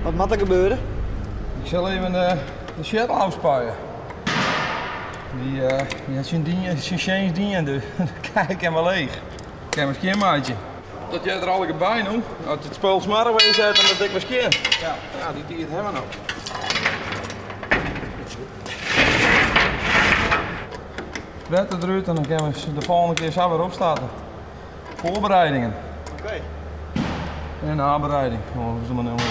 Wat moat der gebeure? Ik sil even de shuttle ôfspuie. Dy, dy hat syn dien, syn tsjinst dien, dus de kin wer leech. Kin we skjinmeitsje. Dat heart der allegear by no. As it spul smoarch west hat, dan moat ik wer skjin. Ja, ja, dy tiid hawwe we no. Wetter derút en dan kinne we de folgjende kear sa wer opstarte. Voorbereidingen. Oké. En nabereiding. Oh, dat is maar noemen.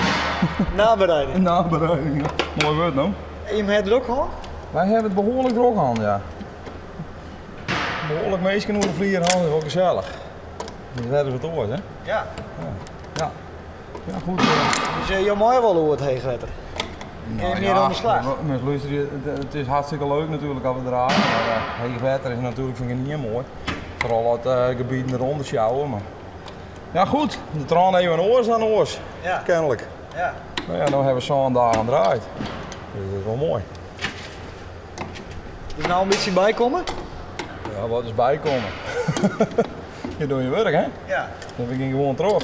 Nabereiding. Nabereiding, ja. Moai wurd, no? En jim ha it drok hân? Wy hawwe it behoarlik drok hân, ja. Behoarlik minsken oer de flier hân, dat is wol gesellich. Dat is wer ris wat oars, hè? Ja. Ja. Ja, goed. Dus jo meie wol oer it heechwetter? Nou, Kin je mear oan de slach? Ja, luister, it is hartstikke leuk natuerlik as we draaie, mar heechwetter is natuerlik foar gjinien moai. Foaral as gebieten derûnder sjouwe, mar ja goed, de trân even oars dan oars, Ja. kenlik. Ja. No ja, no hawwe we 7 dagen draaid. Dus dat is wol moai. Dus no in bytsje bykomme? Ja, wat is bykomme? Je dogge je wurk, hè? Ja. Dus we gean gewoan troch.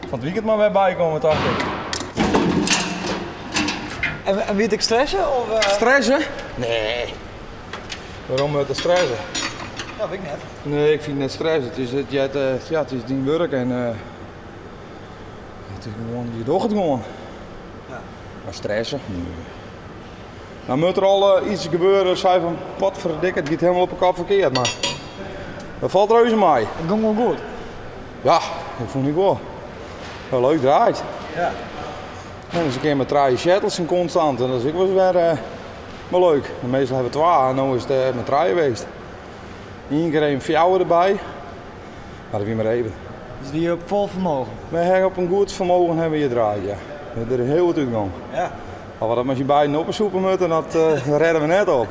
Fan it weekend mar wer bykomme, tocht ik. En wie it ek stresse? Of, eh? Stresse? Nee. Wêrom moat it stresse? Ja, wit ik net. Nee, ik fyn it net stress. It is, it, heart, eh, ja, it is dyn wurk en eh, it is gewoan, je dogge it gewoan. Ja. Mar stresse? Nee. Dan moat der al eh, iets gebeuren, sei fan potverdikke, it giet helemaal op 'e kop ferkeard, mar dat falt reuze mei. It gong wol goed. Ja, dat fûn ik wol. Wel leuk draaid. Ja. En dus in kear mei trije shuttles en konstant en dat is ek wol wer eh, wel leuk. Meastal hawwe we twa en no is it eh, mei trije west. Ien kear even fjouwer derby, mar dat wie mar even. Dus wie op fol fermogen? We hawwe op in goed fermogen hawwe we hjir draaid, ja. Der is hiel wat útgong. Ja. Mar wat mei syn beiden op 'e soepen moatte, dat uh, rêde we net op.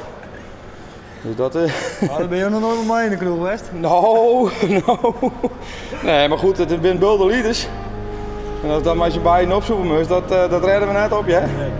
Dus dat is. Uh... dan bin je noch noait mei yn de kroech west? No, no. Nee, mar goed, it binne bulte liters. En as dat mei syn beiden opsûpe moast, dat, uh, dat rêde we net op, ja. Nee.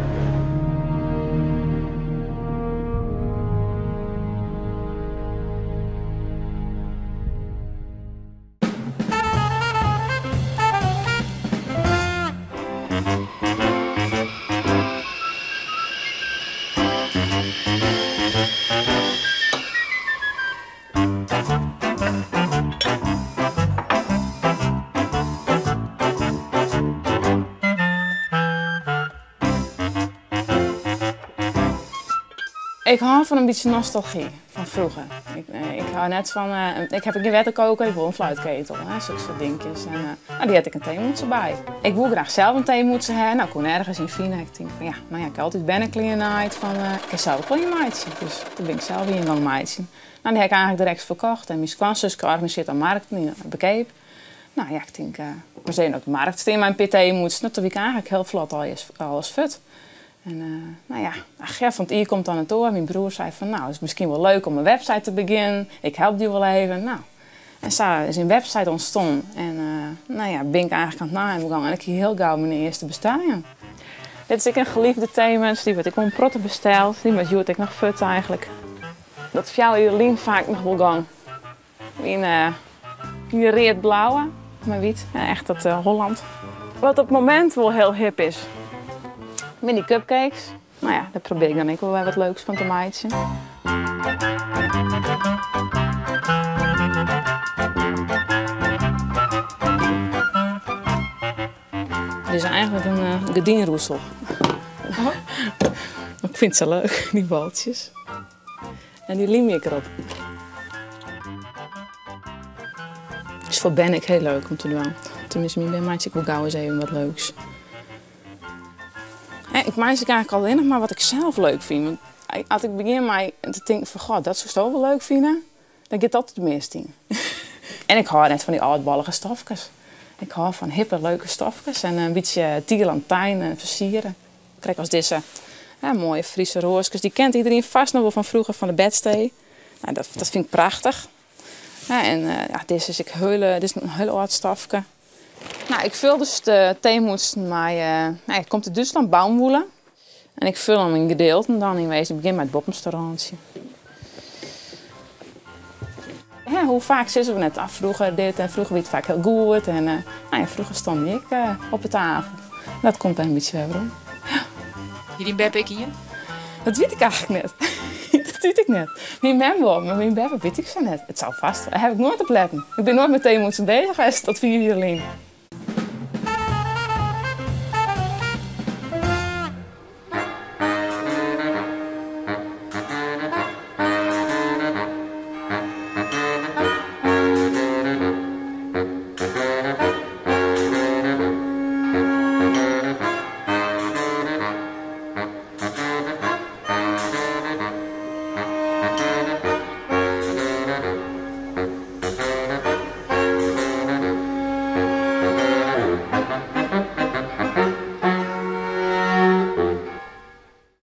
Ik hou fan in bytsje nostalgy fan froeger. Ik, eh, ik hou net fan, eh, ik ha gjin wetterkoker, ik wol in fluitketel, hè, sokke soart dinkjes. En, eh, nou, dy hat ek in teemûtse by. Ik woe graach sels in teemûtse ha, nou, ik koe nergens ien fine. Ik tink fan ja, no ja, ik ha altyd berneklean naaid fan, ik kin sels ek wol ien meitsje. Dus toen bin ik sels ien gong meitsjen. Nou, dy ha ik eigentlik direkt ferkocht en myn skoansuske organisearret dan markten yn de Cape. Nou ja, ik tink, we stean op de markt stean mei in pear teemûtsen. Nou, toen wie ik eigentlik hiel flot alles fuort. En uh, nou ja, ach ja, fan it jier komt dan it oar. Myn broer sei fan, nou, it is miskien wol leuk om in website te begjinnen. Ik help dy wol even. Nou, en sa is in website ûntstien. En uh, nou ja, bin ik eigentlik oan it naaien begûn. En ik hie hiel gau myn earste bestellingen. Dit is ek in geliefde teemuts, dy wurdt ek wol in protte besteld. Dy moat hjoed ek noch fuort eigentlik. Dat 4 jier lyn faak noch wol gong. Yn uh, read-blauwe, mei wyt. Ja, echt dat Holland. Wat op it momint wol hiel hip is. Mini cupcakes. No ja, dêr probearje ik dan ek wol wer wat leuks fan te meitsjen. Dit is eigentlik in uh, gerdynroesel. Oh. Ik fyn it sa leuk, dy boltsjes. En dy lymje ik derop. Is foar bern ek hiel leuk om te dwaan. Teminsten, myn bern meitsje ek wol gau ris even wat leuks. Ik meitsje eigentlik allinnich mar wat ik sels leuk fyn. Want as ik begjin mei te tinken fan goh, dat soesto wol leuk fine, dan giet dat de mist yn. En ik hâld net fan dy âldballige stofkes. Ik hâld fan hippe, leuke stofkes en in bytsje tierlantijn en fersiere. Krekt as dizze ja, moaie Friese roaskes. Dy kent iderien fêst noch wol fan froeger fan de bedstee. Nou, dat fyn ik prachtich. Ja, en uh, ja, dizze is ek hiel, dit is in hiel âld stofke. Nou, ik ful dus de teemûtsen mei, uh, nou, it komt út Dútslân, Baumwolle. En ik ful him yn gedeelten dan yn wezen. Ik begjin mei it boppenste rântsje. Ja, hoe faak sizze we net, ah, froeger dit en froeger wie it faak hiel goed. En uh, nou ja, froeger stond ik uh, op de tafel. Dat komt wer in bytsje wer werom. Hie dyn beppe ek ien? Dat wit ik eigentlik net. Dat wit ik net. Myn mem wol, mar myn beppe wit ik sa net. It sil fêst. Dêr ha ik noait op letten. Ik bin noait mei teemûtsen beuzich west tot 5 jier lyn.